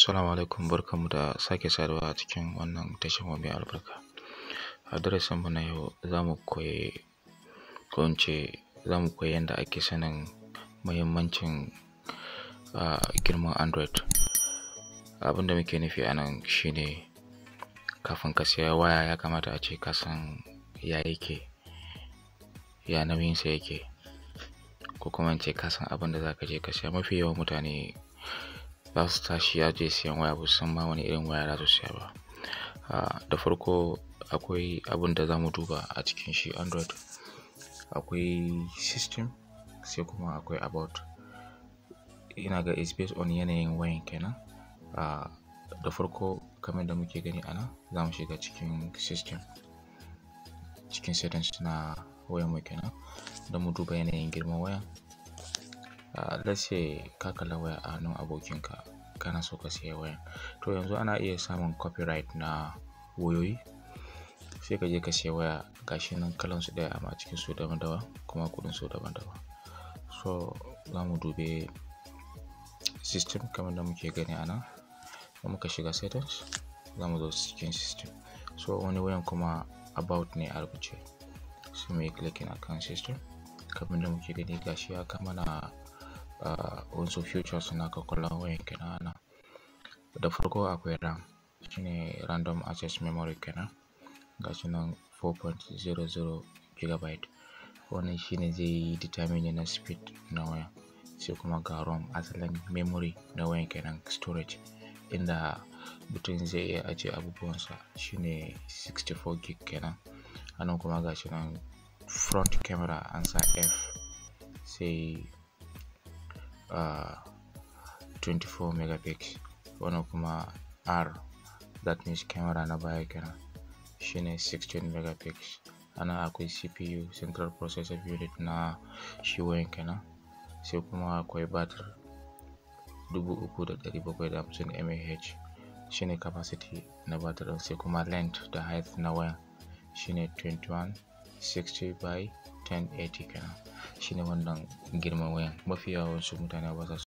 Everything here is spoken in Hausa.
Assalamu alaikum, barkanmu da sake saduwa a cikin wannan tashar mu mai albarka. A darasinmu na yau za mu koyi, ko in ce za mu koyi yadda ake sanin muhimmancin girman Android. Abin da muke nufi a nan shi ne, kafin ka siya waya ya kamata a ce ka san ya yake, ya nauyinsa yake, ko kuma in ce ka san abin da za ka je ka siya. Mafi yawan mutane za su tashi ya je siyan waya, ba su san ma wani irin waya za su siya ba. Da farko akwai abin da za mu duba a cikin shi Android. Akwai system, sai kuma akwai about. Ina ga is based on yanayin wayan kenan. Da farko, kamar da muke gani a nan, za mu shiga cikin system, cikin settings na wayan mu kenan, don mu duba yanayin girman wayan. Let's say ka kalla waya a hannun abokinka, kana so ka siya wayan. To, yanzu ana iya samun copyright na wayoyi. Sai ka je ka siya waya, gashi nan kalan su ɗaya amma cikin su daban daban, kuma kuɗin su daban daban. So za mu dube system kamar da muke gani a nan. In muka shiga settings, za mu zo cikin system. So wani wayan kuma about ne a rubuce. Sai muyi clicking akan system. Kamar da muke gani, gashi ya kawo mana wasu features na kwakwalwan wayan kenan a nan. Da farko akwai RAM, shine random access memory kenan. Gashi nan 4.00 gigabyte. Wannan shine zai yi determining na speed na waya. Sai kuma ga ROM, asalin memory na wayan kenan, storage inda mutum zai iya ajiye abubuwansa, shine 64 gig kenan. A nan kuma gashi nan front camera an sa F, sai 24 megapixel. Wannan kuma R, that means camera na baya kenan, shine 16 megapixel. Anan akwai CPU, central processor unit na shi wayan kenan. Sai kuma akwai batir, 3750 mAh shine capacity na batir ɗin. Sai kuma length da height na wayan shine 2160 by 1080 kenan. Shine wannan girman wayan. Mafi yawan wasu mutane ba sa